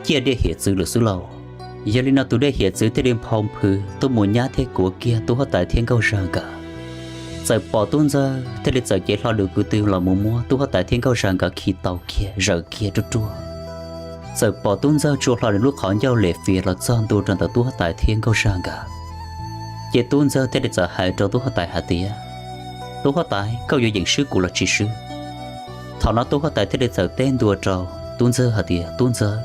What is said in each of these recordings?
ciaj dej hiav txwv lawm xwb lauj. Yog li no tus dej hiav txwv thiaj li nphau nphwv tuaj mus nyab thiab kuav kiag tub huab tais thiab nkauj zag nkawd. Txawm pom tub ntxawg thiaj li txawm cev hlo lwm kwv tw los mus muab tub huab tais thiab nkauj zag nkawd khi tau kiag zawm kiag ruaj ruaj. Txawm pom tub ntxawg tsuas hlo nws lub qhov ncauj lem fias los txog ntua rau ntawm tub huab tais thiab nkauj zag nkawd. Ces tub ntxawg thiaj li txawm hais rau tub huab tais hais tias, Tub huab tais, koj yuav yeem swb kuv los tsis swb? Thaum no tub huab tais thiaj li txawm teb ntua rau tub ntxawg hais tias, Tub ntxawg,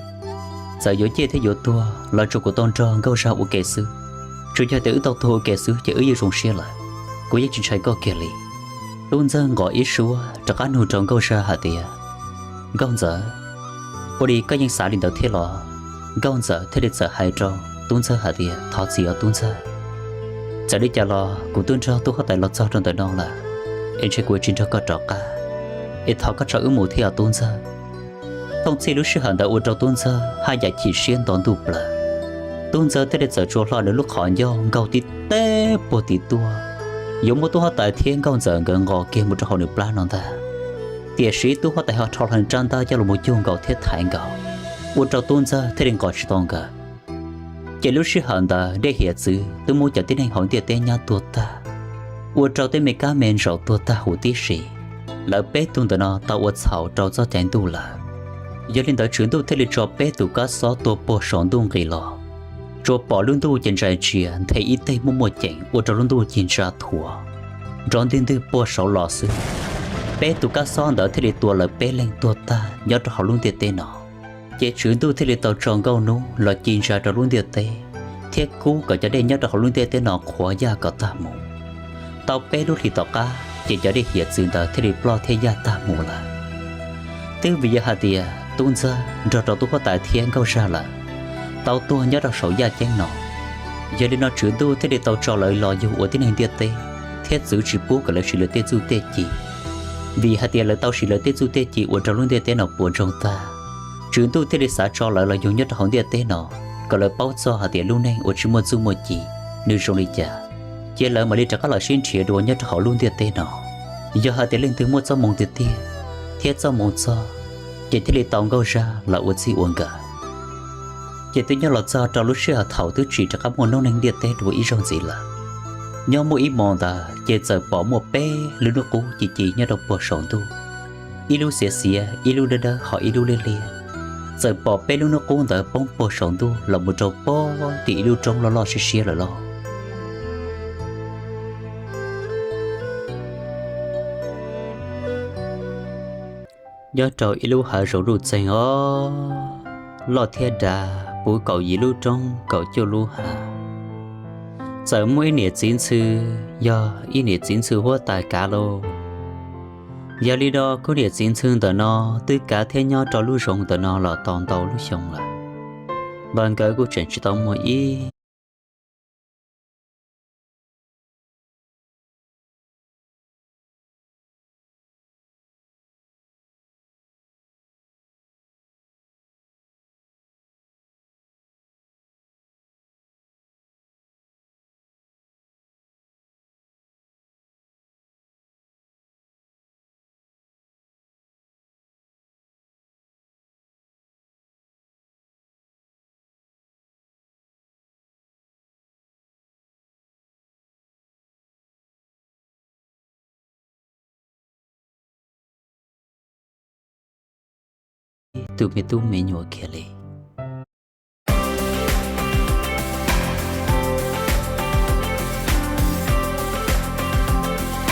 txawm yuav ciaj thiab yuav tuag los tsuas kuv tau nrog nkauj zag ua ke xwb. Tsuas yog tias wb tau tuag ua ke xwb ces wb yeej zoo siab lawm, kuv yeej tsis ntshai koj kiag li. Tub ntxawg nqos ib suab rov qab nug rau nkauj zag hais tias, Nkauj ntxawm, ua li koj yeej xav li ntawd thiab los? Nkauj ntxawm thiaj li txawm hais rau tub ntxawg hais tias, Thov txim os tub ntxawg, txawm li cas los kuv twb nrog tub huab tais los txog rau ntawm no lawm, es ntshe kuv tsis nrog koj rov qab, es thov koj tso wb mus thiab os tub ntxawg. Thooj txhij lub sij hawm ntawd ua rau tub ntxawg haj yam chim siab nto ntuj plaws. Tub ntxawg thiaj li txawm tsuas hlo nws lub qhov ncauj nkaug tib teg puag tim tuaj, yuav muab tub huab tais thiab nkauj ntxawm nkawd nqos kiag mus rau hauv nws plab no ntag. Tiam sis tub huab tais ho rho hlo nws rab ntaj coj los mus cug nkaus thiab thaiv nkaus, ua rau tub ntxawg thiaj li nqos tsis tau nkawd. Ces lub sij hawm ntawd dej hiav txwv twb muab cov tib neeg hauv ntiaj teb nyab tuag tag, ua rau tej me kab me ntsaum tuag tag huv tib si. Lawv peb tug ntawm no tau ua txhaum rau txoj cai ntuj lawm. Yog li ntawd tswv ntuj thiaj li tso peb tus kab xob tua puag saum ntuj nqis los. Tsuas pom lub ntuj ces ntsa ntsia nthe ib teg muaj muaj ceem ua rau lub ntuj cig ntsa thuav nrov ntwg ntwg puag saud los xwb. Peb tus kab xob ntawd thiaj li tua lawv peb leeg tuag tag nyob rau hauv lub ntiaj teb no. Ces tswv ntuj thiaj li tau tso nkauj hnub los ci ntsa rau lub ntiaj teb, thiab kub kom cov dej nyob rau hauv lub ntiaj teb no qhuav yaj kom tag mus. Tau peb lub hlis tom qab ces cov dej hiav txwv ntawd thiaj li ploj thiab yaj tag mus lawm. Twb vim yog hais tias tub ntxawg nrog rau tub huab tais thiab nkauj zag lawm tau tuag nyob rau saum yaj ceeb no. Yog li no tswv ntuj thiaj li tau tso lawv los yug ua tib neeg ntiaj teb, thiab txwv tsis pub kom lawv siv lawv tej txuj tej ci. Vim hais tias lawv tau siv lawv tej txuj tej ci ua rau lub ntiaj teb no puas ntsoog tag, tswv ntuj thiaj li xav tso lawv los yug nyob rau hauv ntiaj teb no, kom lawv paub txog hais tias lub neej uas tsis muaj txuj muaj ci nws zoo li cas, ces lawv mam li rov qab los sib nrhiav dua nyob rau hauv lub ntiaj teb no. Yog hais tias leej twg muaj txoj moo tiag tiag thiab txoj moo txog, ces thiaj li tau nkauj zag los ua txij ua nkawm. Ces twb nyob los txog rau lub sij hawm thaum twb tsis rov qab muaj noob neeg ntiaj teb dua ib zaug ntxiv lawm. Nyob muaj ib hmo ntawd ces txawm pom muaj peb lub hnub qub ci ci nyob rau puag saum ntuj, ib lub xiav xiav, ib lub dawb dawb, ho ib lub liab liab. Txawm pom peb lub hnub qub ntawd poob puag saum ntuj los mus rau puag tim ib lub roob loj loj siab siab lawm lauj. Nyob rau ib lub hav zoov luj txeeg os, loj thiab dav puv kaum yim lub roob kaum cuaj lub hav, txawm muaj ib niam txiv ntxhw, yog ib niam txiv ntxhw huab tais kav lauj. Yog li no khub niam txiv ntxhw ntawm no twb kav thiab nyob rau lub zoov ntawm no los tau ntau lub xyoo lawm, mas nkawd kuj tseem tsis tau muaj ib tus me tub me nyuam kiag li.